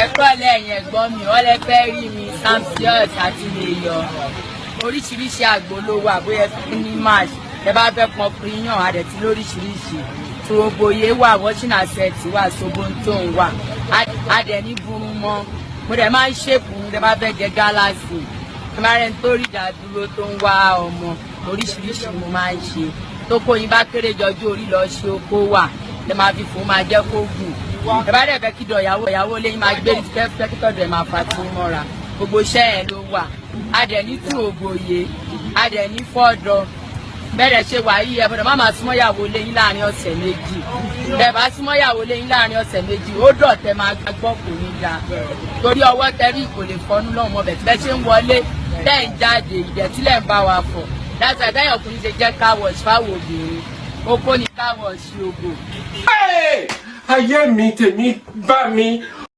Ẹ̀kọ́ lẹ́yìn ẹ̀gbọ́n mi, wọ́n lè fẹ́ rí mi, Samsius àti Lèyọ. Oríṣiríṣi àgbo ló wà, bóyá ẹ fẹ́ ní match, ẹ bá fẹ́ pọn píríyàn, àdẹ̀tí lóríṣiríṣi. Tòbòyé wà, washing asset wà, sobonton wà, adẹ̀ ní burú mọ́. Mo dẹ̀ máa ń ṣèpù, tẹ bá fẹ́ jẹ gálàsì. Ẹ máa rẹ̀ ń torí ìdádúró tó ń wá ọmọ, oríṣiríṣi mo máa ń ṣe. Tó kó yín bá kéré jọjú orí lọ ṣe oko wà, lè máa fi fún máa jẹ́ kó gùn. Ẹ bá dẹ̀ fẹ́ kí dọ̀yàwó ìyàwó lẹ́yìn máa gbé fẹ́ kí tọ̀dọ̀ ẹ̀ máa fà tí mọ́ra. Gbogbo iṣẹ́ ẹ̀ ló wà. A dẹ̀ ní tún ògòyè, a dẹ̀ ní fọ́dọ̀. Bẹ́ẹ̀ ṣe wà yìí, ẹ gbọ́dọ̀ má máa súnmọ́ ìyàwó lẹ́yìn láàrin ọ̀sẹ̀ 2. Ẹ bá súnmọ́ ìyàwó lẹ́yìn láàrin ọ̀sẹ̀ 2, ó dọ̀tẹ́ máa gbọ́ kò ní da. Torí ọwọ́ tẹ́rí kò lè fọnú lọ́wọ́ ọbẹ̀ tí bẹ́ẹ̀ ṣe ń wọlé, tẹ́ ń jáde, ìdẹ̀tílẹ̀ ń bá wa fọ̀. Láti àtẹ́yìn ọkùnrin ṣe jẹ́ car wash fáwọn obìnrin. Oko ni car wash ògò. Ayé mi, tèmi bá mi.